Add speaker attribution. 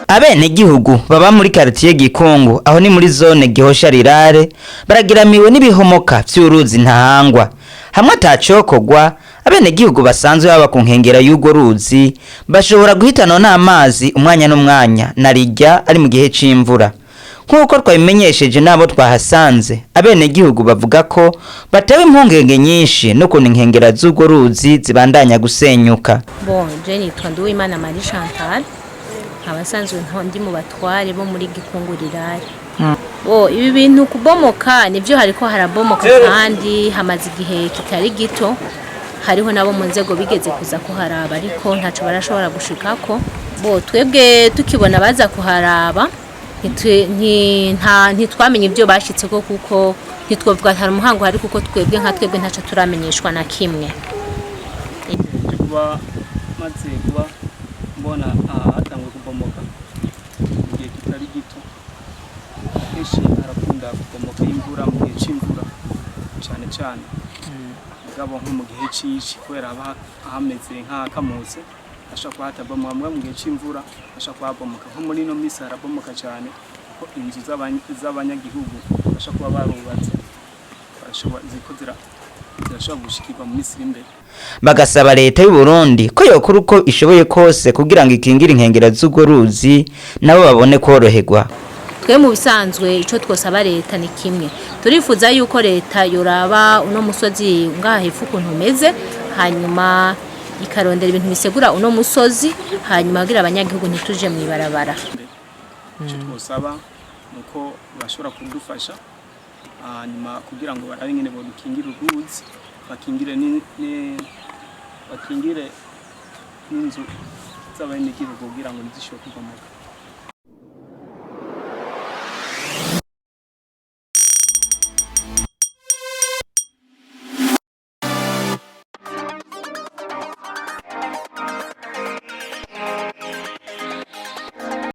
Speaker 1: Abenegihugu baba muri quartier Gikungu, aho ni muri zone Gihosha Rirare, baragiramiwe n'ibihomoka vy'uruzi Ntahangwa. Hamwe atacokogwa, abenegihugu basanzwe baba ku nkengera y'urwo ruzi bashobora guhitanwa n'amazi umwanya n'umwanya, na rirya ari mu gihe c'imvura. Nk'uko twabimenyesheje n'abo twahasanze, abenegihugu bavuga ko batewe impungenge nyinshi n'ukuntu inkengera z'urwo ruzi zibandanya gusenyuka.
Speaker 2: Bon, je nitwa Nduwimana Marie Chantal, nkaba nsanzwe ndi mu batware bo muri Gikungu Rirare. Bo ibi bintu kubomoka nivyo, hariko harabomoka kandi hamaze igihe kitari gito. Hariho nabo mu nzego bigeze kuza kuharaba, ariko ntaco barashobora gushikako. Bo twebwe tukibona baza kuharaba, ntitwamenye ibyo bashitseko, kuko ntitwovuga nta muhango hari, kuko twebwe nka twebwe ntaco turamenyeshwa na kimwe.
Speaker 3: Kuba maze kuba mbona aha hatanguye kubomoka mu gihe kitari gito. Kenshi harakunda kubomoka imvura, mu gihe c'imvura cane cane, mugabo nko mu gihe c'ici, kubera haba hameze nk'ahakamutse, hashobora kuba hatabomoka, mugabo mu gihe c'imvura hashobora kuba habomoka. Nko muri ino misi harabomoka cane, kuko inzu z'abanyagihugu bashobora kuba barubatse barashobora ziriko zirashobora gushikirwa mu misi iri imbere.
Speaker 1: Bagasaba leta y'u Burundi ko yokora uko ishoboye kose kugira ngo ikingire inkengera z'urwo ruzi, nabo babone koroherwa.
Speaker 2: Twe mu bisanzwe icyo twosaba leta ni kimwe: turifuza yuko leta yoraba uno musozi ngaha hepfo ukuntu umeze, hanyuma ikarondera ibintu bisegura uno musozi, hanyuma kugira abanyagihugu ntituje mu ibarabara.
Speaker 3: Icyo twosaba ni uko bashobora kudufasha, hanyuma kugira ngo barabe ingene bodukingira uruzi, bakingire bakingire n'inzu z'abenegihugu kugira ngo ntizishobore kubomoka.